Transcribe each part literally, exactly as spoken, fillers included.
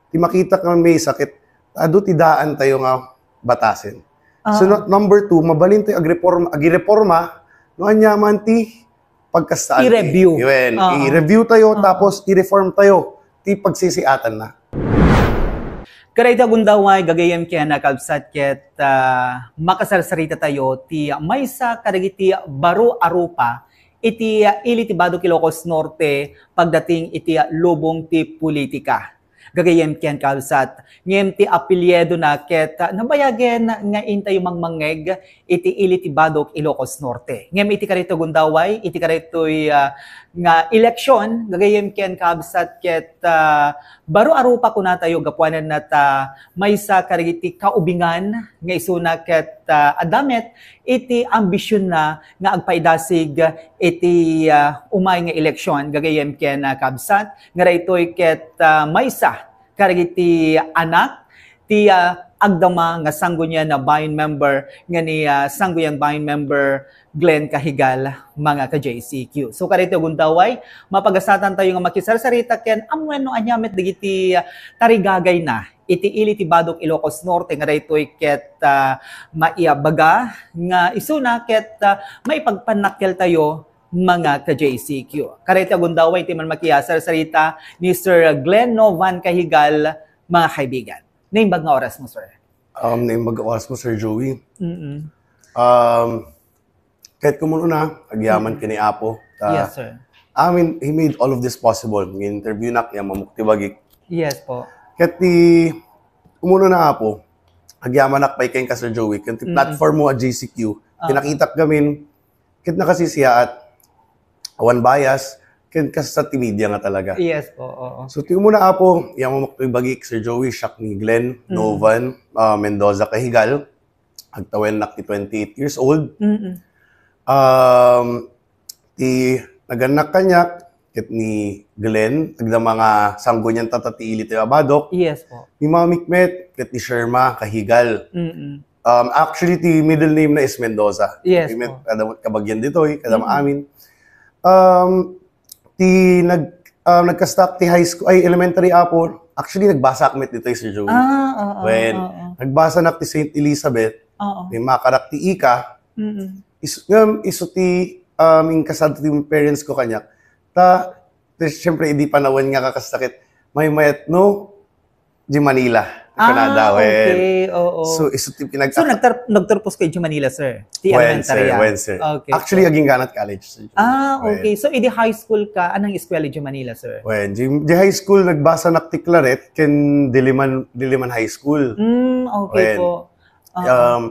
Ti makitak nga maysa ket adu ti daan tayo nga batasen. So, Ah. no-, number two, mabalin tayo agreform-, agireforma no ania man ti pagkasaan. I-review. Wen, Oo. i-review tayo, Oo. tapos i-reform tayo ti pagsisiatanna. Kadaytoy a gundaway, gagayyem ken a kabsat ket, ah, makasarsarita tayo ti maysa kadagiti baro a rupa iti, ah, ili ti Badok Ilocos Norte pagdating iti, ah, lubong ti politika. Gagayyem ken kabsat, ngem ti apelyidona ket, ah, nabayagen nga intayo mangmangngeg iti ili ti Badok Ilocos Norte. Ngem iti kadaytoy gundaway, iti kadaytoy, ah, nga eleksyon, gagayyem ken kabsat ket, ah, baro a rupa kunatayo gapuanan ta maysa kadagiti kaubingan nga isuna ket, ah, adda met iti ambisionna nga agpaidasig iti, ah, umay nga eleksyon, gagayyem ken, ah, kabsat, nga daytoy ket, ah, maysa kadagiti anak ti, ah, agdama nga Sangguniang Bayan member nga ni, ah, Sangguniang Bayan member Glenn Cajigal, mga ka-J C Q. So, kadaytoy a gundaway, mapagasatan tayo nga makisarsarita ken ammoen no ania met dagiti, ah, tarigagayna iti ili ti Badok Ilocos Norte nga daytoy ket, ah, maibaga nga isuna ket, ah, maipagpannakkel tayo, mga ka-J C Q. Kadaytoy a gundaway ti man makisarsarita ni Sir Glenn Novan Cajigal, mga kaibigan. Naimbag nga oras mo, sir. Um, naimbag nga oras mo, Sir Joey. Mm-mm. Um, kahit kumuno na, agyaman Mm. kini Apo. Ta, Yes, sir. I mean, he made all of this possible. Ng-interview na, kaya mamukti bagik. Yes po. Kahit ti, kumuno na Apo, agyamanak pay kenka, Sir Joey. Kahit ti Mm. platform mo at J C Q, Ah. tinakitak gamin, ket nakasisiyaat, awan bias, ket kasta ti media nga talaga. Yes po, oo. So, ti umuna, Apo, yang mamakto ibagik, Sir Joey, siak ni Glenn Mm. Novan, ah, Mendoza Cajigal. Agtawennak ti twenty-eight years old. Mm-mm. Um, ti nagannak kaniak, ket ni Glenn, agdama nga Sangguniang ta ti ili ti Badok. Yes po. Ni Mamik met, ket ni Sherma Cajigal. Mm-mm. Um, actually, ti middle name na is Mendoza. Yes, Ti met-, po. Kadamot kabagian ditoy, kadama Mm. amin. Um, ti nag-, um, nagkastak ti high school, ay, elementary, Apo. Actually, nagbasa ak met ditoy, Sir Joey. Ah, oo, When, oo. Nagbasa nak ti Saint Elizabeth, Oo. ni makarak ti ika, Mm-mm. is-, ngem, isu ti, um, inkasado ti parents ko kaniak. Ta, ti, siyempre, idi panawen nga kakastakit, may mayat, no? Di Manila. Ah, Canada, well. Okay, oo. So, isu ti pinag- So, nagtar-, nagturpos kayo di Manila, sir? Di When, sir, elementarya? When, sir. Okay, Actually, so aging ganat college, sir. Ah, When. Okay. So, idi high school ka, anong eskwela di Manila, sir? When, di, di high school, nagbasa nak ti Claret, ken Diliman, Diliman High School. Mm, okay When. po. Oo. Um,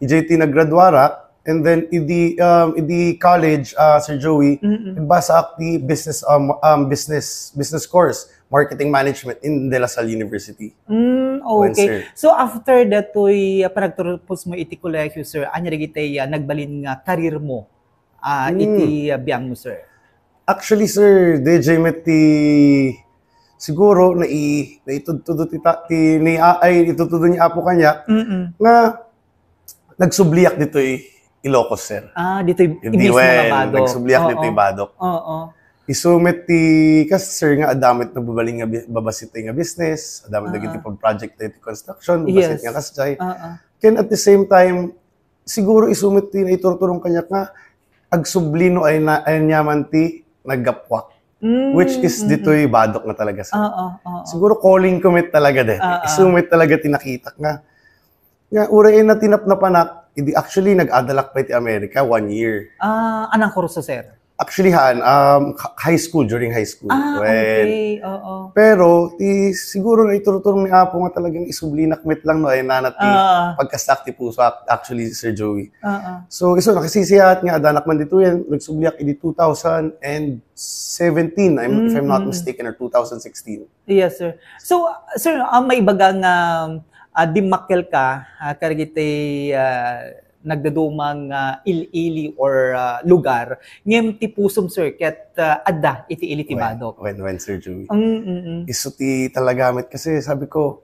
ijay ti naggraduarak, and then idi, um, idi college, ah, Sir Joey, Mm-mm. nagbasa ak ti business, um, um, business, business course, marketing management in De La Salle University. Mm, When, okay. sir. So, after datoy, ah, panagturpos mo iti kolehiyo, sir, ania dagiti, ah, nagbalin nga career mo, ah, Hmm. iti, ah, biang mo, sir? Actually, sir, D J met ti siguro nai-, naitudtudo ti ta-, ti ni-, ay, itudtudo ni Apo kaniak Mm-mm. nga nagsubliak ditoy Ilocos, sir. Ah, ditoy Hindi, mismo nga well, Badok. nagsubliak Oo. ditoy Badok. Oo. Isu met ti, kas, sir, nga adda met nababalin nga bi-, babasit nga business, adda met Ah. dagiti pag-project ti construction, babasit Yes. nga kasjay. Ah, ah. Ken at the same time, siguro isu met ti naiturturong kaniak nga agsubli no ay na, ay nyaman ti naggapuak. Mm, Which is mm, ditoy mm. Badok nga talaga, sir. Oo, oo. Siguro calling ko met talaga deti. Oo. Isu met talaga ti nakitak nga. Nga, uray ay natinapnapanak, idi actually nag-adalak pa iti America, one year. Ah, anong kurso, sir? Actually, haan, um, ka-, high school, during high school. Ah, When, okay. Oo. Pero, ti, siguro naiturturong ni Apo nga talagang isublinak met lang, no, ay nanat ti Ah. pagkastak ti puso, ac-, actually, Sir Joey. Oo. So, isu, nakasisiyaat nga, adanak man ditoyen, nagsubliak idi two thousand seventeen, I'm, if I'm not Mm, mm. mistaken, or two thousand sixteen. Yes, sir. So, sir, ah, maibaga nga, ah, dimmakkel ka, ah, kadagiti, ah, nagdadumang, ah, il-ili or, ah, lugar, ngem ti pusom, sir, ket, ah, adda iti ili ti When, Badok. when, when, Sir Joey. Mm, mm, mm. Isu ti talaga met kasi sabi ko,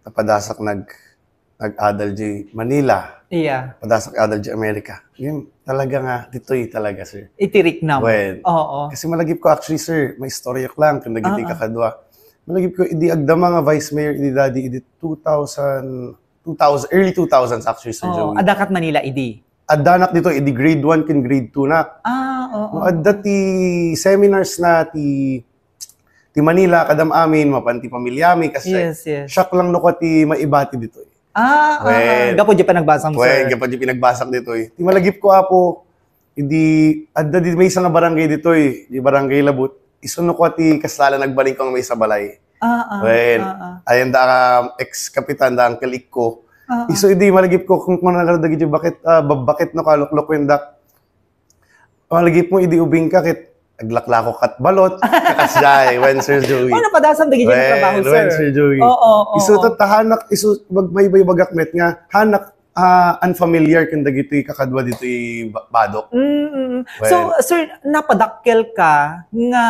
napadasak nag-, nag-adal di Manila. Iya. Padasak adal di Amerika. Yun, talaga nga, ditoy talaga, sir. Iti riknam. When, Oo. Kasi malagip ko, actually, sir, may istorya ko lang, kung nagiti Ah, ah. kakadwa. Malagip ko, idi agdama nga vice mayor idi dadi, idi two thousand, two thousand, early two thousands actually, Sir Oo, Joey. Adda kat Manila idi. Addanak dito, idi grade one ken grade two nak. Ah, oo. No, adda ti seminars na ti, ti Manila, kadam amin, mapan ti pamilyami, kasi Yes, yes. shock lang no ko ti maibati dito. Ah, ah, Well, ah. Gapu di panagbasam, well, sir. Gapu di pinagbasam dito eh. Ti malagip ko, apo, idi, adda di maysa nga barangay dito eh, di barangay Labut. Isu no ko ti kasla la nagbalin ko nga maysa balay. Ah, ah, Well, ah, ah. ayan da, um, ex-kapitan da, Uncle Ikko. Ah, ah. Isu idi malagip ko kung, kung nagaro dagiti bakit, ah, babakit no kaluklok wendak. Malagip mo, idi ubing ka, kit aglaklako kat balot, kasjay, when Sir Joey. Oh, napadasam dagiti When, trabaho, when sir. Sir Joey. Oo, oo. Isu ta, ta hanak, isu, mag-, may, may bagak met nga, hanak, ah, unfamiliar ken dagitoy kakadua ditoy ba-, badok. Mm, mm, mm. So, Well, sir, napadakkel ka nga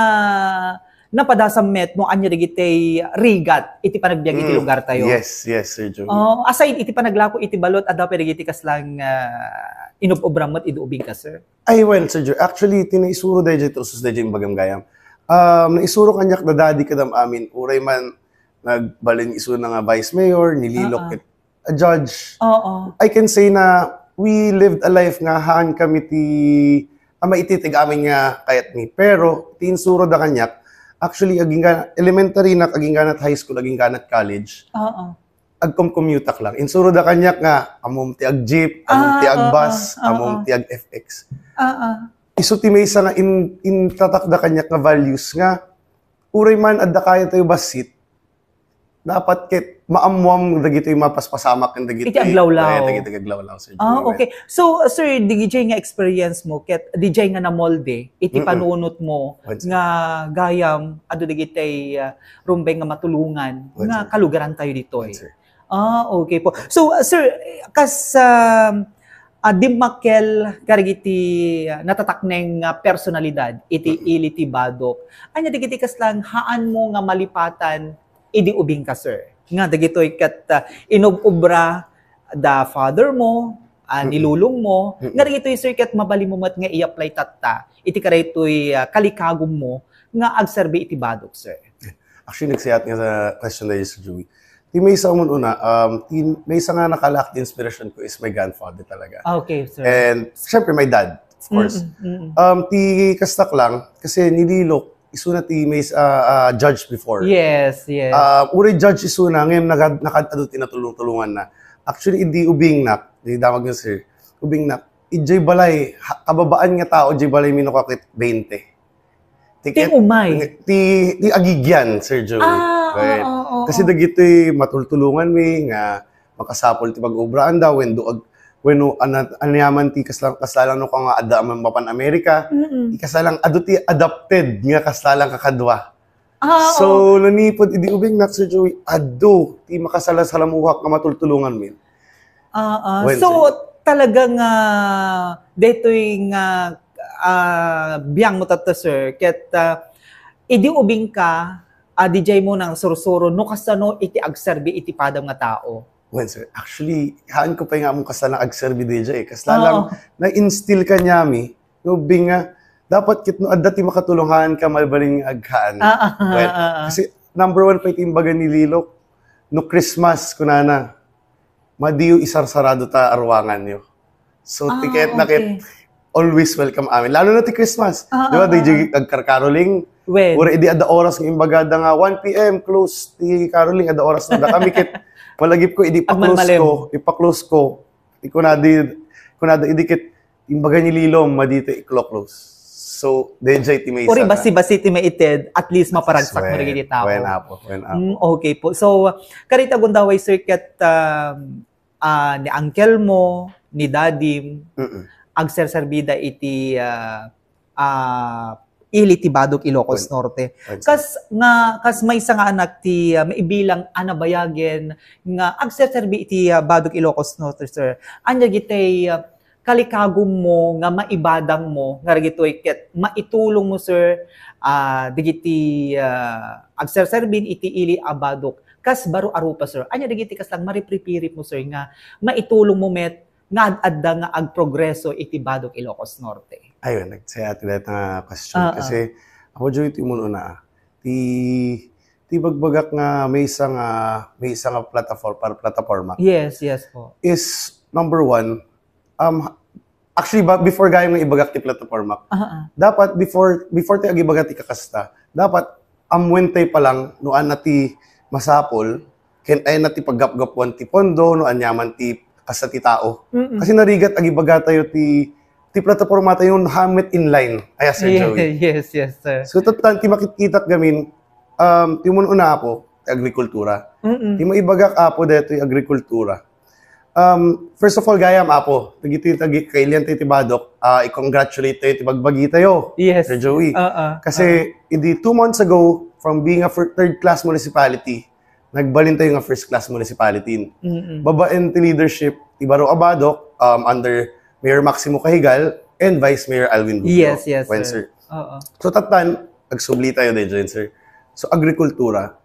napadasam met no ania dagiti rigat iti panagbiag iti Mm. lugar tayo? Yes, yes, Sir Joey. Oh, aside iti panaglako iti balot, adda pay dagiti kaslang, ah, inub-ubram met idi ubing ka, sir? Ay, well, Sir Joey, actually, ti naisuro dayjay, ti usus dayjay imbagam gayam. Um, naisuro kaniak da dadi kadam amin, uray man nagbalin isuna nga vice mayor, nililok Ah, ah. ket a judge. Oo. I can say na we lived a life nga haan kami ti, ama, iti tig amin nga kayat mi. Pero, ti insuro da kaniak, actually, agingga-, elementary nak, agingganat high school, agingganat college, Oo. agkom-commuteak lang. Insuro da kaniak nga, ammom ti ag-jeep, ammom Ah, ti oo, ag-bus, oo. ammom ti ag-F X. Ah, ah. Isu ti maysa nga in-, intatak da kaniak nga values nga, uray man adda kaya tayo bassit, dapat ket maammuam dagitoy mapaspasamak ken dagitoy Iti aglawlaw. Kaya dagitoy aglawlaw, Sir Ah, Joel. Okay. So, sir, D J nga experience mo, ket D J nga namolde, iti Mm-mm. panunot mo Once. nga gayam, adu dagitoy, ah, rumbeng nga matulongan, Once. nga kalugaran tayo ditoy. Once. Ah, okay po. So, ah, sir, kas, ah, ah, dimmakkel karigiti, ah, natatakneng nga personalidad iti Mm-mm. ili ti badok. Anya dagiti kaslang haan mo nga malipatan idi ubing ka, sir? Nga dagitoy ket, ah, inub-ubra da father mo, ah, Mm-mm. ni lulong mo, Mm-mm. nga dagitoy, sir, ket mabalin mo met nga i-apply tatta iti karaytoy, ah, kalikagum mo nga agserbi iti badok, sir? Actually, nagsayat nga sa question na yun, Sir Joey. Ti maysa umuna, um, ti maysa nga nakalaak ti inspirasyon ko is my grandfather talaga. Ah, okay, sir. And, syempre, my dad, of course. Mm-mm, mm-mm. Um, ti kastak lang, kasi ni Lilok, isuna ti may, ah, ah, judge before. Yes, yes. Ah, uray judge isuna, ngayon nagad-, nakad-adu ti natulong-tulungan na. Actually, idi ubingnak, di damag nga, sir, ubingnak, ijay balay, ha-, kababaan nga tao, ijay balay mi no kakit twenty. Ti Tiket, umay. ti, ti agigian, Sir Joey. Ah, Right. oo, oo, Kasi oo. dagitoy matultulungan mi nga makasapul ti pag-obraan da, wenno ag-, wenno ana-, aniaman ti kasla-, kasla lang no ka nga adda man mapan Amerika, Mm-mm. ti kasla lang adu ti adopted nga kasla lang kakadua. Ah, So, oo. nanipod idi ubingnak, Sir Joey, adu ti makasala-salamuhak nga matultulungan mi. Ah, ah. Well So, said. talagang, ah, daytoy nga, ah, biang mo tatta, sir, ket, ah, idi ubing ka, ah, dijay mo nang sursuro no kasano iti agserbi iti padam nga tao. Well, sir, actually, haan ko pay nga ammo kasla nga agserbi dijay, eh. Kasla Oo. lang na-instill kaniami, no, ubing nga, dapat ket no adda ti makatulong, haan ka mabalin nga aghaan. Ah, ah, Well, ah, ah. kasi number one pay ti imbaga ni Lilok, no Christmas, kunana, madiyo isarsarado ta aruanganyo. So, Ah, tiket na ket okay. always welcome amin. Lalo na ti Christmas. Ah, Di ba, ah, D J ah, ah. agkarkaroling? When? Ura idi adda oras nga imbagada nga one P M, close ti caroling, adda oras na. Da kami ket, malagip ko, idi pa-close Agmalmalim. ko, ipa-close ko. Ikunadi, kunada idi ket, imbaga ni Lilom, madita i-close. So, D J ti may Uri isa na. basi-basi ti maited, at least maparagsak mo Wen, dagiti tao. wen, apo, wen, apo. Mm, okay po. So, karita gundaway, sir, ket, um, ah, ni uncle mo, ni dadim, Mm-mm. agserserbida iti, ah, ah, ili ti Badog Ilocos Wen-, Norte. wen-, Kas nga, kas maysa nga anak ti, ah, maibilang a nabayagen nga agserserbi iti, ah, Badog Ilocos Norte, sir. Ania dagiti, ah, kalikagum mo nga maibadang mo nga dagitoy ket maitulong mo, sir, ah, dagiti, ah, agserserbin iti ili a badok kas baro a rupa, sir? Ania dagiti kaslang maripripirip mo, sir, nga maitulong mo met nga ad-adda nga agprogreso iti Badok Ilocos Norte? Ayun, nagsaya ti dayta nga question. Ah, ah. Kasi, ako, Joy, ti umuna, ah, ti, ti bagbagak nga maysa nga, maysa nga plataform, para plataporma Yes, yes po. is number one, um, actually, ba, before gayam nga ibagak ti plataporma, Ah, ah. dapat before, before tayo agibaga ti kakasta, dapat ammuentayo pa lang no ania ti masapul, ken ania ti paggapgapuan ti pondo, no ania man ti kasta ti tao. Mm-mm. Kasi narigat agibaga tayo ti, ti plataporma tayo no hamet inline. Aya, Sir Joey. Yes, yes, sir. So, tattan, ti makitkitak gamin, um, ti umuna, Apo, ti agrikultura. Mm-mm. Ti maibagak, Apo, daytoy agrikultura. Um, first of all, gayam, Apo, dagiti tagi-, kailian tayo ti badok, ah, i-congratulate tayo ti bagbagi tayo, Yes. Sir Joey. Ah, ah, Kasi, idi two months ago, from being a fir-, third class municipality, nagbalin tayo nga first class municipality. Mm-mm. Babaen ti leadership ti baro a badok, um, under Mayor Maximo Cajigal and Vice Mayor Alwin Gutio. Yes, yes, Wen, sir. sir. Oo. So, tattan, agsubli tayo daydiay, sir. So, agrikultura.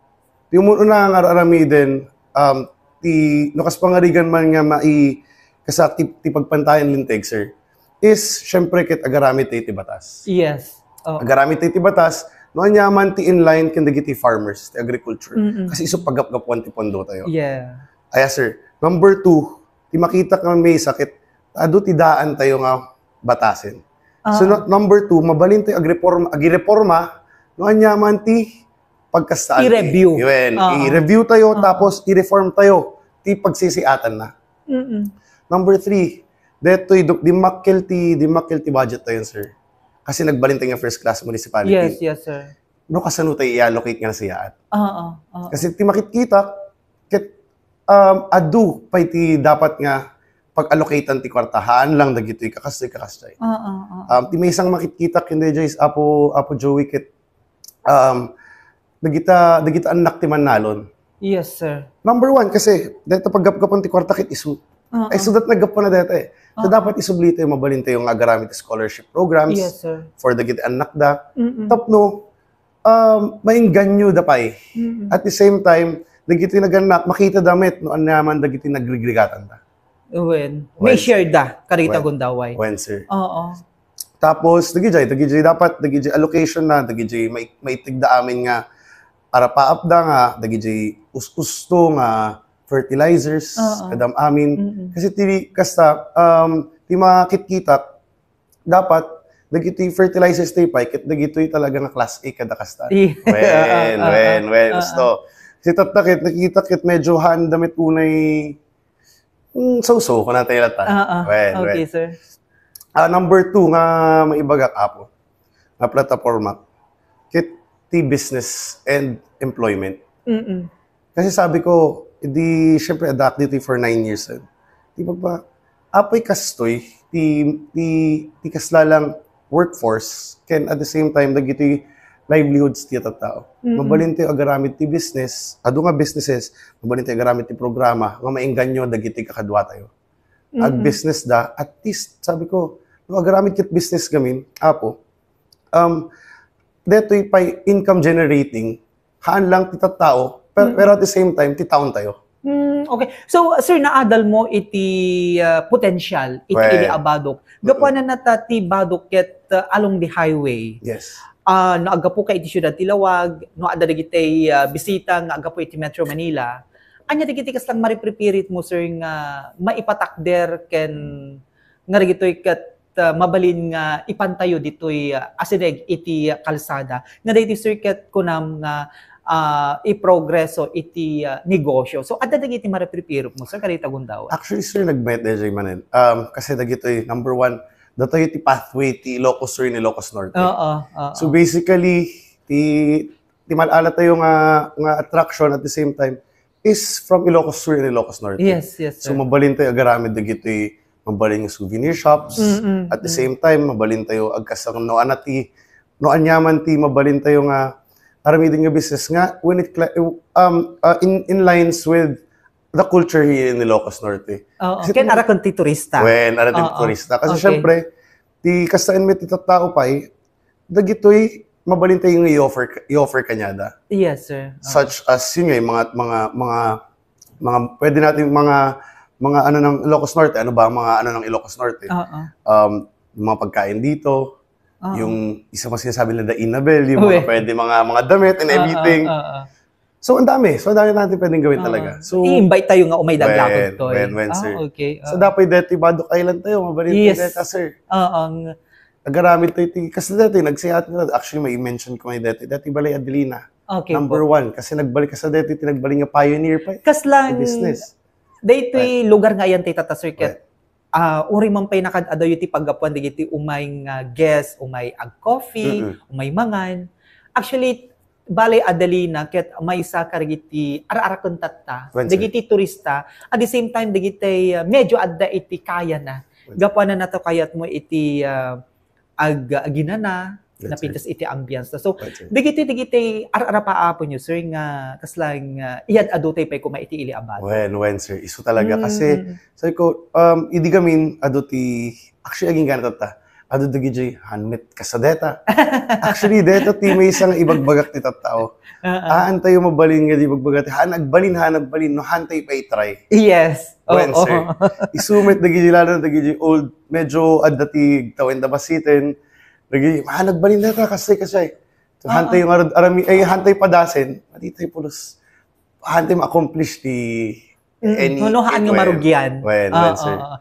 Ti umuna nga ar-aramiden, um, ti, no kas pangarigan man nga mai-, kasak ti, ti pagpantayan linteg, sir, is, syempre, ket agaramid tayo ti batas. Yes. Oo. Agaramid tayo ti batas, no ania man ti inline ken dagiti farmers, ti agriculture. Mm-mm. Kasi isu paggapgapuan ti pondo tayo. Yeah. Aya, sir. Number two, ti makitak nga maysa ket adu ti daan tayo nga batasen. So, Ah. na-, number two, mabalin tayo agreporma, agireporma, no ania man ti pagkastaan ti. I-review. Yun, Ah. i-review tayo, Ah. tapos i-reform tayo, ti pagsisiatan na. Mm-mm. Number three, detoy, du-, dimmakkel ti, dimmakkel ti budget tayo, sir. Kasi nagbalin tayo nga first class municipality. Yes, yes, sir. No, kasano tayo i-allocate nga nasiyaat? Oo, oo. Kasi ti makitkitak, ket, um, adu pay ti dapat nga pag-allocatean ti kwarta, haan lang dagitoy kakastoy, kakastoy. Oo, oo. Um, ti maysang makitkitak ken daydiay, Apo, Apo Joey, ket, um, dagita, dagita annak ti mannalon. Yes, sir. Number one, kasi dayta paggapgapan ti kwarta ket isu. Oo. Ay, so that naggapu na dayta eh. So, Oo. dapat isubli tayo, mabalin tayo nga agaramid ti scholarship programs Yes, sir. for dagiti annak da. Mm-mm. Tapno, um, maingganyo da pay. Mm-mm. At the same time, dagiti nagannak, makita da met no ania man dagiti nagrigrigatanta. Wen. May Wen. Share da, karita Wen. Gundaway. Wen, sir. Oo. Tapos, dagijay, dagijay dapat, dagijay allocation na, dagijay mai-, maitigda amin nga arapaap da nga, dagijay us-usto nga fertilizers, Oo. kadam amin. Mm-mm. Kasi ti, kasta, um, ti makitkitak, dapat, dagiti fertilizers ti pay, ket dagitoy talaga nga class A kada kasta. Iya. Wen, Ah, ah, wen, ah. wen, Ah, usto. Kasi tatta ket, nakita ket medyo haan da met unay, mm, so-so, kuna tayo latta. Ah, ah. Wen, Okay, wen. Sir. Ah, number two nga maibagak, Apo, nga plataporma, ket ti business and employment. Mm-mm. Kasi sabi ko, di, syempre, adak dito for nine years. Eh. Di ba ba, apoy kastoy, ti, ti, ti kasla lang workforce, can at the same time, dagiti livelihoods ti tattao. Mm-mm. Mabalin tayo agaramid ti business, adu nga businesses, mabalin tayo agaramid ti programa, nga maingganyo dagiti kakadua tayo. Mm-mm. Ag-business da, at least, sabi ko, no, agaramid ket business gamin, Apo, um, detoy pay income generating, haan lang ti tattao, per-, Mm. pero at the same time, ti taon tayo. Mm, okay. So, sir, naadal mo iti, ah, potential, iti Well, ili a badok. Gapuanan na ta ti badok ket, ah, along the highway. Yes. Ah, no aggapu ka iti siudad ti Laoag, no adda dagiti, ah, bisita nga aggapu iti Metro Manila, ania dagiti kaslang maripreparit mo, sir, nga maipatakder ken nga dagitoy ket, ah, mabalin nga ipantayo ditoy, ah, asideg iti kalsada? Nga dagiti, sir, ket kunam nga, ah, iprogreso iti, ah, negosyo. So, adda dagiti maripreparit mo, sir, kadagiti gundaway? Actually, sir, nagmayat daytoy manen. Um, kasi dagitoy, number one, datayo ti pathway ti Ilocos Sur and Ilocos Norte. Oo, oo. So basically, ti, ti mal-ala tayo nga, nga attraction at the same time is from Ilocos Sur and Ilocos Norte. Yes, yes, So sir. Mabalin tayo agaramid dagitoy, mabalin nga souvenir shops. Mm-mm, At the mm. Same time, mabalin tayo agkasang no anati, no anyaman ti mabalin tayo nga aramiden nga business nga when it cla-, um, uh, in, in lines with the culture here in Ilocos Norte. Oo, Kasi ken kung- arakon ti turista. When, aramiden Oo. Turista. Kasi Okay. syempre, ti kastaan met ti tattao pay, dagitoy, mabalin tayo nga i-offer, i-offer kaniada. Yes, sir. Oo. Such as, yun nga, yung mga, mga, mga, mga, pwede natin, mga, mga ano ng Ilocos Norte, ano ba ang mga ano ng Ilocos Norte? Oo. Um, mga pagkain dito, Oo. yung isa pa sinasabi nila, the Inabel, yung mga Uy. pwede, mga, mga damit and Oo, everything. oo. So, ang dami. So, ang dami natin pwedeng gawin Ah, talaga. So, i-invite tayo nga umay daglagot when, to. When, when, sir. Ah, okay. So, Ah. Dapat dito, bado kayo lang tayo. Mabalin Yes. Tayo, sir. Ah, ang Agarami tayo, ti, kasi dati, nagsihat na, actually, may mention ko ngayon dati. Dati, balay Adelina. Okay Number po. One. Kasi nagbalik ka sa dati, tinagbalik nga pioneer pa. Eh. Kas lang, Business. daytoy lugar nga ayan ti tata, sir, ket, ah, uri man pay nakad-adayo ti paggapuan dagiti umay nga guest, umay ag-coffee, Mm-mm. umay mangan. Actually, balay Adelina, ket maysa karigiti ar-araken tatta, Wen, sir. Dagiti turista, at the same time, dagiti, ah, medyo adda iti kaya na. Wen. Gapuanan nato kayat mo iti, ah, ag-, aginana, Wen, sir. Napintas iti ambience na. So, Wen, sir. dagiti, dagiti ar-arapaapo nyo, sir, nga kaslang, ah, iyad-adu tayo pay kuma iti ili abad. Wen, wen, sir. Isu talaga. Mm. Kasi, sabi ko, um, idi gamin, adu ti, actually, aging gana tatta. Adu dagiti, hanmet kasadeta. Actually, deta ti maysa nga ibagbagak ti tattao. Ah, ah. Haan tayo mabalin nga di bagbagak. Haan agbalin, haan agbalin. No, haan tayo pa i-try. Yes. Wen, Oo. sir. Isu met dagiti lalo na dagiti old, medyo adda ti tawen da basiten. Dagiti, haan agbalin deta, kasi, kasi. So, Ah, haan tayo nga arami, ay, haan tayo padasen. Madi tayo pulos. Haan tayo ma-accomplish ti Mm, any, no, no, haan nga wen, marugyan. Wen, Ah, wen, sir. ah, ah.